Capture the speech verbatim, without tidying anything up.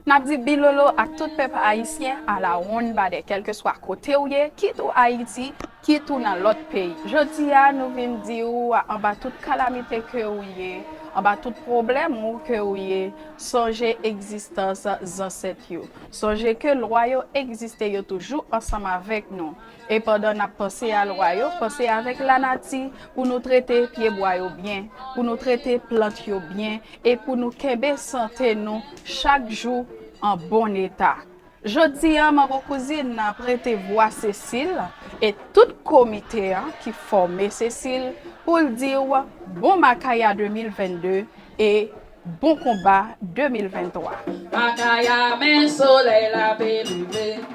N ap di bilolo ak tout pèp ayisyen a la wonn badè, kèlkeswa kote w ye, kit ou Ayiti, kit ou nan lòt peyi. Jodi a, nou vin di w, anba tout kalamite ke w ye, anba tout pwoblèm ou ke w ye, sonje egzistans zansèt yo. Sonje ke lwa yo egziste, yo toujou ansanm avèk nou. E pandan n ap panse a lwa yo, panse avèk lanati pou nou trete pyebwa yo byen, pou nou trete plant yo byen e pou nou kenbe sante nou chak jou an bon eta. Jodi a, Manbo Kouzin ap prete vwa Sesil e tout komite an ki fòme Sesil pou l di w bon Makaya de mil vennde e bon konba de mil venntwa. Makaya, men solèy la pe leve.